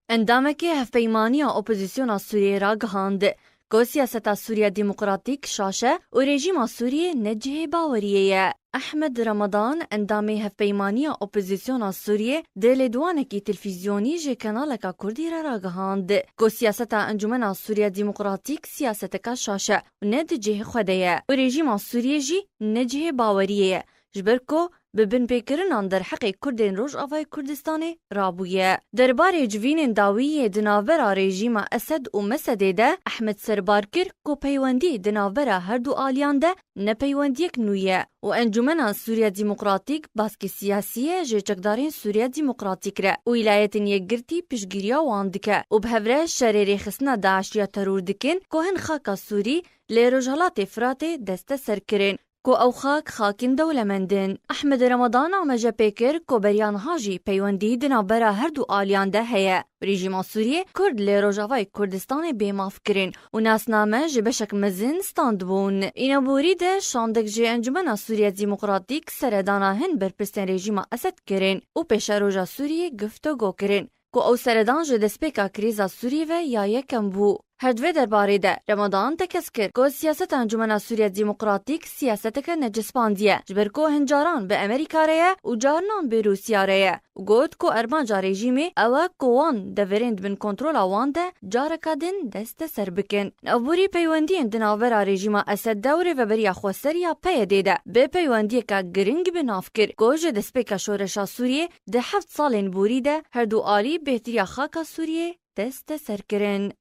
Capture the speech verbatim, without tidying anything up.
Endamekî Hevpeymaniya Opozisyona Sûriyê ragihand ku siyaseta Sûriya Demokratîk şaş e û rejîma Sûriyê ne cihê baweriyê ye. Ehmed Ramadan, endamê Hevpeymaniya Opozisyona Sûriyê, di lêdwanekî televîzyonî ji kanaleka Kurdî re ragihand ku siyaseta Encûmena Sûriya Demokratîk siyaseteke şaş e û ne di cihê xwe de ye û rejîma Sûriyê jî ne cihê baweriyê ye, ji ber ku bi binpêkirinan derheqê Kurdên Rojavayê Kurdistanê rabûye. Derbarê civînên dawî yê di navbera rejîma Esed û Mesedê de, Ehmed serbar kir ku peywendî di navbera her du aliyan de ne peywendiyek nû ye û Encûmena Sûriya Demokratîk baskê siyasî ye ji çekdarên Sûriya Demokratîk re û Wîlayetên Yekgirtî piştgiriya wan dike û bi hev re şerê rêxistina DAIŞ ya teror dikin ku hin xaka Sûrî lê Rojhilatê Firatê desteser kirin, ku ew xak xakên dewlemend in. Ehmed Ramadan amaje pê kir ku beriya niha jî peywendî di navbera her du aliyan de heye. Rejîma Sûriyê Kurd li Rojavayê Kurdistanê bêmaf kirin û nasname ji beşek mezin standbûn. Îna borî de şandek ji Encûmena Sûriya Demokratîk seredana hin berpirsên rejîma Esed kirin û pêşeroja Sûriyê guftego kirin ku ew seredan ji destpêka krîza Sûriyê ve ya yekem bû. Her di vê derbarê de Ramadan tekez kir ku siyaseta Encûmena Sûriya Demokratîk siyaseteke necispandiye, ji ber ku hin caran bi Amerîka re ye û carinan bi Rûsya re ye û got ku armanca rejîmê ew e ku wan deverên di bin kontrola wan de careke din desteser bikin. Navborî peywendiyên di navbera rejîma Esed de û Rêveberiya Xweser ya P Y D'ê de bi peywendiyeke giring bi nav kir ku ji destpêka şoreşa Sûriyê di heft salên borî de her du alî bêhtiriya xaka Sûriyê desteser kirin.